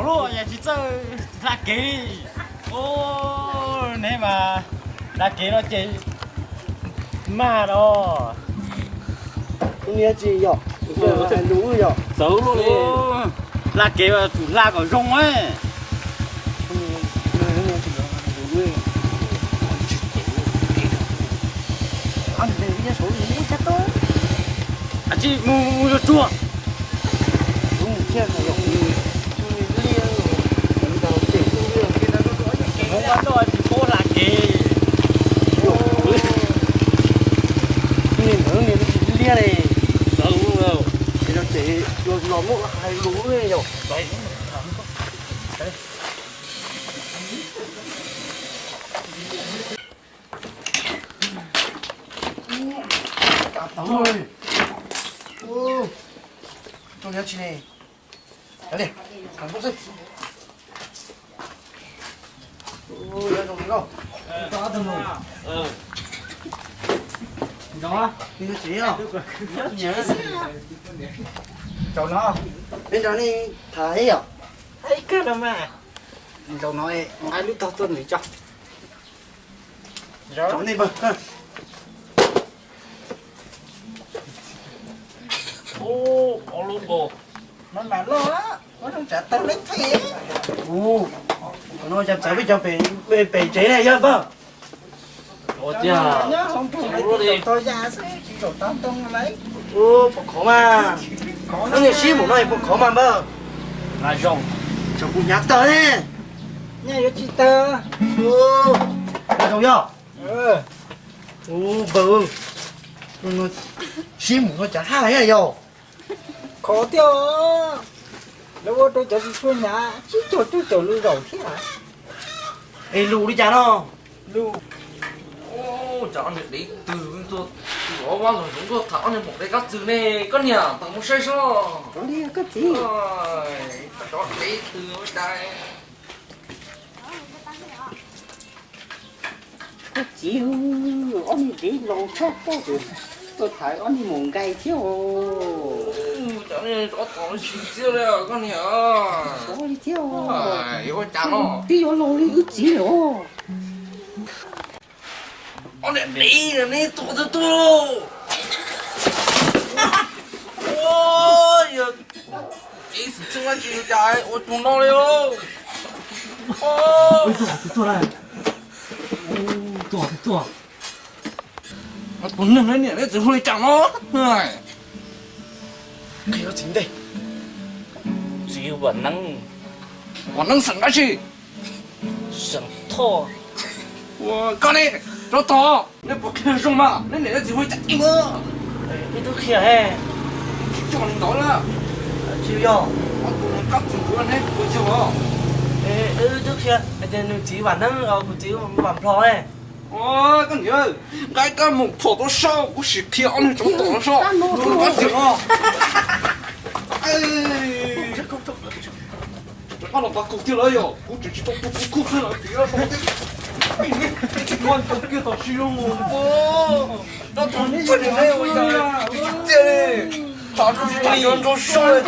Ua yog tsis txawj hla kev li. Ua, neb mas hla kev no ces mag los. Ua, tsis yog, hais lus yog. Txawv luaj li. Hla kev mas tsum hla kom zoo. Tsis mus, mus zuag tsuag. Hmoob ua noj tsis paub hla kev. Niag ntawd niag tsis liab li. Txawv, ces no ces yuav los muab hais lus yog. Tau li. Tsis ne. Zaum no peb nrog nej tham ib yam. Zaum no nqa lub tog tuaj ntxiv tso. Zaum nej npawg. Ub, ob lub nkaus. Mas mam loj, ua zoo tsav tawg leb thiab. Ub, no cas txawv peb cov pem tsev ne yog npawg? Ua tiag, nyob hauv nroog lawv tsis zaum tau ya xwb, tsis zaum tau ntoo lawm. Ub, puas khov mas? Koj niag sib mus no puas khov mas npawg? Nqa zoo, tseem kuv hnyav tawg ne. Nyob yuav tsis tawg. Nqa zoo yog. Ub, npawg, sib mus no cas haj yog. Khov thiab os. Lawv ua rau cov tsis tshua hnyav tsib caug cuaj caum lus zaum thiab. Es lus li cas no? Lus. Ub, cas ob niag dev twg tuaj, lov vaj log zoov tuaj tham ob niag maum dev kab txwm ne, koj niam, tau mus saib seb. Koj txiv, cov dev twg ua cas. Koj txiv, ob niag dev laus tshaj plaws, tuaj tham ob niag maum nqaij thiab os. Cov niag tsov tom no tsis txiaj li koj niam. Tsov li thiab os. Yuav ua cas no? Twb yuav laus li wb txiv lawm os. Ob niag dev, neb tuaj twb tuaj lauj. Ua, yog dev xwm txheej dab tsi cas ua cuag no li lauj. Tuaj, tuaj, tuaj, tuaj, tuaj. Tus neeg ne niam neb txiv hu li cas no? Qhia txiv ntej. Txiv Vam Neeb. Vam Neeb xeem dab tsi? Xeem Thoj. Ua koj ne, tsov tom, neb puas qhia zoo mas, neb niam neb txiv hu li cas ib muab. Wb twb qhia he. Tsis tso li ntawd na. Tsis yog. Ob tug neeg kab txwm kuv neb puas yog os? Wb twb qhia tias nws txiv Vam Neeb, kuv txiv Vam Nplho ne. Koj niam, nqa kab moos phom tuaj saib, kuv sim qhia ob niag tsov tom no saib. Kab txwm no. Rov qab los pab kuv tiag lawm yog, kuv tseem tsis tau tu kuv khub xwb lawm tiag. Koj ntoo kiag tom si zoo. Koj tus txeeg ne, tsis txiaj li. Tham tsis tham cov nraug soj li.